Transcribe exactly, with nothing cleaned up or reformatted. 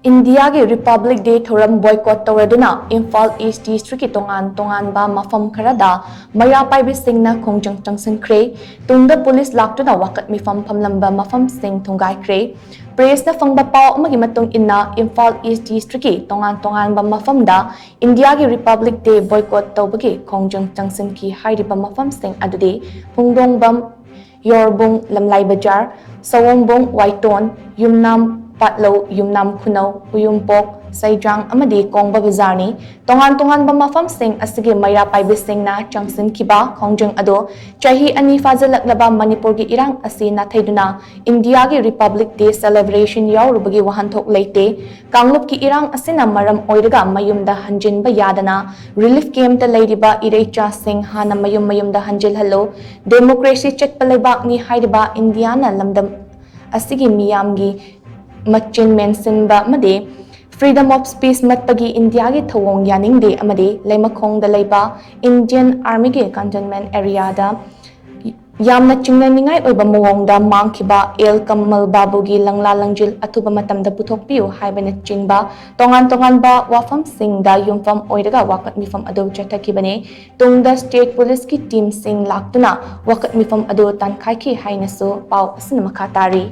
ꯏꯟꯗꯤꯌꯥꯒꯤ republic day ꯊꯧꯔꯝ boycott ꯇꯧꯔꯗꯨꯅ Imphal ꯏꯁ ꯗꯤꯁꯇ꯭ꯔꯤꯛꯀꯤ ꯇꯣꯉꯥꯟ ꯇꯣꯉꯥꯟꯕ ꯃꯐꯝ ꯈꯔꯗ ꯃꯩꯔꯥ ꯄꯥꯏꯕꯤꯁꯤꯡꯅ ꯈꯣꯡꯖꯪ ꯆꯪꯁꯤꯟꯈ꯭ꯔꯦ꯫ ꯇꯨꯡꯗ ꯄꯨꯂꯤꯁ ꯂꯥꯛꯇꯨꯅ ꯋꯥꯀꯠ ꯃꯤꯐꯝ ꯐꯝꯂꯝꯕ ꯃꯐꯝꯁꯤꯡ ꯊꯨꯡꯒꯥꯏꯈ꯭ꯔꯦ꯫ ꯄ꯭ꯔꯦꯁꯅ ꯐꯪꯕ ꯄꯥꯎ ꯑꯃꯒꯤ ꯃꯇꯨꯡ ꯏꯟꯅ, ꯏꯝꯐꯥꯜ ꯏꯁ ꯗꯤꯁꯇ꯭ꯔꯤꯛꯀꯤ ꯇꯣꯉꯥꯟ ꯇꯣꯉꯥꯟꯕ ꯃꯐꯝꯗ ꯏꯟꯗꯤꯌꯥꯒꯤ ꯔꯤꯄꯕ꯭ꯂꯤꯛ ꯗꯦ ꯕꯣꯏꯀꯣꯠ ꯇꯧꯕꯒꯤ ꯈꯣꯡꯖꯪ ꯆꯪꯁꯤꯟꯈꯤ ꯍꯥꯏꯔꯤꯕ ꯃꯐꯝꯁꯤꯡ ꯑꯗꯨꯗꯤ ꯄꯨꯡꯗꯣꯡꯕꯝ, ꯌꯣꯔꯕꯨꯡ, ꯂꯝꯂꯥꯏ ꯕꯖꯥꯔ, ꯁꯑꯣꯝꯕꯨꯡ, ꯋꯥꯏꯇꯣꯟ, ꯌꯨꯝꯅꯥꯝ ꯄꯥꯠꯂꯧ, ꯌꯨꯝꯅꯥꯝ ꯈꯨꯅꯧ, ꯍꯨꯌꯨꯝꯄꯣꯛ, ꯁꯩꯖꯥꯡ ꯑꯃꯗꯤ ꯀꯣꯡꯕ ꯕꯖꯥꯔꯅꯤ꯫ ꯇꯣꯉꯥꯟ ꯇꯣꯉꯥꯟꯕ ꯃꯐꯝꯁꯤꯡ ꯑꯁꯤꯒꯤ ꯃꯩꯔꯥ ꯄꯥꯏꯕꯤꯁꯤꯡꯅ ꯆꯪꯁꯤꯟꯈꯤꯕ ꯈꯣꯡꯖꯪ ꯑꯗꯨ ꯆꯍꯤ ꯑꯅꯤ ꯐꯥꯖꯤꯜꯂꯛꯂꯕ ꯃꯅꯤꯄꯨꯔꯒꯤ ꯏꯔꯥꯡ ꯑꯁꯤ ꯅꯥꯊꯩꯗꯨꯅ ꯏꯟꯗꯤꯌꯥꯒꯤ ꯔꯤꯄꯕ꯭ꯂꯤꯛ ꯗꯦ ꯁꯦꯂꯦꯕ꯭ꯔꯦꯁꯟ ꯌꯥꯎꯔꯨꯕꯒꯤ ꯋꯥꯍꯟꯊꯣꯛ ꯂꯩꯇꯦ꯫ ꯀꯥꯡꯂꯨꯞꯀꯤ ꯏꯔꯥꯡ ꯑꯁꯤꯅ ꯃꯔꯝ ꯑꯣꯏꯔꯒ ꯃꯌꯨꯝꯗ ꯍꯟꯖꯤꯟꯕ ꯌꯥꯗꯅ ꯔꯤꯂꯤꯐ ꯀꯦꯝꯞꯇ ꯂꯩꯔꯤꯕ ꯏꯔꯩꯆꯥꯁꯤꯡ ꯍꯥꯟꯅ ꯃꯌꯨꯝ ꯃꯌꯨꯝꯗ ꯍꯟꯖꯤꯜꯍꯜꯂꯨ꯫ ꯗꯦꯃꯣꯀ꯭ꯔꯦꯁꯤ ꯆꯠꯄ ꯂꯩꯕꯥꯛꯅꯤ ꯍꯥꯏꯔꯤꯕ ꯏꯟꯗꯤꯌꯥꯅ ꯂꯝꯗꯝ ꯑꯁꯤꯒꯤ ꯃꯤꯌꯥꯝꯒꯤ ꯃꯆꯤꯟ ꯃꯦꯟꯁꯤꯟꯕ ꯑꯃꯗꯤ freedom of speech ꯃꯠꯄꯒꯤ ꯏꯟꯗꯤꯌꯥꯒꯤ ꯊꯧꯑꯣꯡ ꯌꯥꯅꯤꯡꯗꯦ ꯑꯃꯗꯤ ꯂꯩꯃꯈꯣꯡꯗ ꯂꯩꯕ ꯏꯟꯗꯤꯌꯟ ꯑꯥꯔꯃꯤꯒꯤ ꯀꯟꯇꯣꯟꯃꯦꯟ ꯑꯦꯔꯤꯌꯥꯗ ꯌꯥꯝꯅ ꯆꯤꯡꯅꯅꯤꯡꯉꯥꯏ ꯑꯣꯏꯕ ꯃꯑꯣꯡꯗ ꯃꯥꯡꯈꯤꯕ ꯑꯦꯜ ꯀꯃꯜ ꯕꯥꯕꯨꯒꯤ ꯂꯪꯂꯥ ꯂꯪꯖꯤꯜ ꯑꯊꯨꯕ ꯃꯇꯝꯗ ꯄꯨꯊꯣꯛꯄꯤꯌꯨ ꯍꯥꯏꯕꯅꯆꯤꯡꯕ ꯇꯣꯉꯥꯟ ꯇꯣꯉꯥꯟꯕ ꯋꯥꯐꯝꯁꯤꯡꯗ ꯌꯨꯝꯐꯝ ꯑꯣꯏꯔꯒ ꯋꯥꯀꯠ ꯃꯤꯐꯝ ꯑꯗꯨ ꯆꯠꯊꯈꯤꯕꯅꯤ꯫ ꯇꯨꯡꯗ ꯁ꯭ꯇꯦꯠ ꯄꯨꯂꯤꯁꯀꯤ ꯇꯤꯝꯁꯤꯡ ꯂꯥꯛꯇꯨꯅ ꯋꯥꯀꯠ ꯃꯤꯐꯝ ꯑꯗꯨ ꯇꯥꯟꯈꯥꯏꯈꯤ ꯍꯥꯏꯅꯁꯨ ꯄꯥꯎ ꯑꯁꯤꯅ ꯃꯈꯥ ꯇꯥꯔꯤ꯫